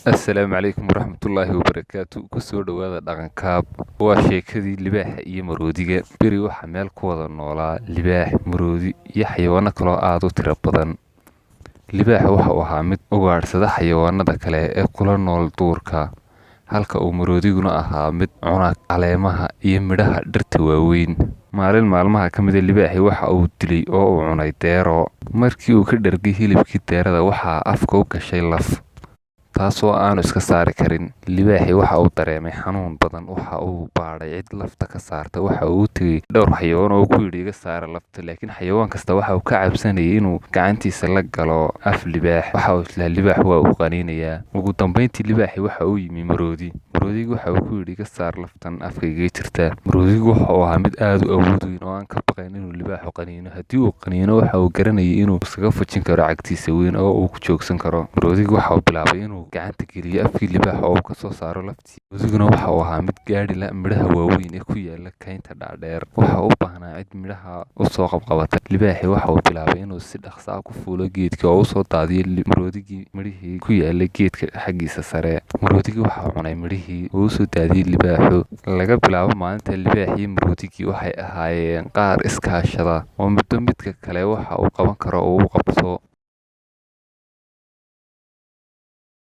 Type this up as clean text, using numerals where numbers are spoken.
Assalaamu calaykum waraxmatullaahi wabarakaatu. Kusoo dhowaada Dhaqankaab. Waa sheekadii libaaxa iyo maroodiga. Beri waxaa meel ku wada noolaa libaax, maroodi iyo xayawaano kaloo aad u tiro badan. Libaaxa waxa uu ahaa mid ugaadhsada xayawaanada kale ee kula nool duurka, halka uu maroodiguna ahaa mid cuna caleemaha iyo midhaha dhirta waaweyn. Maalin maalmaha ka mida, libaaxii waxa uu dilay oo uu cunay deero. Markii uu ka dhergay hilibkii deerada, waxaa afka u gashay laf, taasoo aanu iska saari karin. Libaaxii waxa uu dareemay xanuun badan. Waxa uu baadhay cid lafta ka saarta. Waxa uu u tegey dhowr xayawaan oo ku yidhi, "Iga saara lafta," laakiin xayawaan kasta waxa uu ka cabsanayay inuu gacantiisa la galo af libaax. Waxa uu islahaa libaax waa uu qaniinayaa. Ugu dambeyntii libaaxii waxa uu yimi maroodi. Maroodigi waxa uu ku yidhi, "Iga saar laftan afka igaga jirta." Maroodigu waxa uu ahaa mid aad u awood weyn oo aan ka baqayn inuu libaaxu qaniino. Haddii uu qaniino, waxa uu garanayay inuu iskaga fujin karo cagtiisa weyn oo uu ku joogsan karo. Maroodigu waxa uu bilaabay inuu gacanta geliyo afkii libaaxa oo uu kasoo saaro laftii. Marodiguna waxa uu ahaa mid gaadhi la midhaha waaweyn ee ku yaala kaynta dhaadheer. Waxa uu u baahnaa cid midhaha usoo qabqabata. Libaaxii waxa uu bilaabay inuu si dhaqso ah ku fuulo geedkii oo usoo daadiyo maroodigii midhihii ku yaala geedka xaggiisa sare. Maroodigii waxa uu cunay midhihii uu usoo daadiyey libaaxu. Laga bilaabo maalinta, libaaxii maroodigii waxay ahaayeen qaar iskaashada oo midba midka kale waxa uu qaban karo uu u qabto.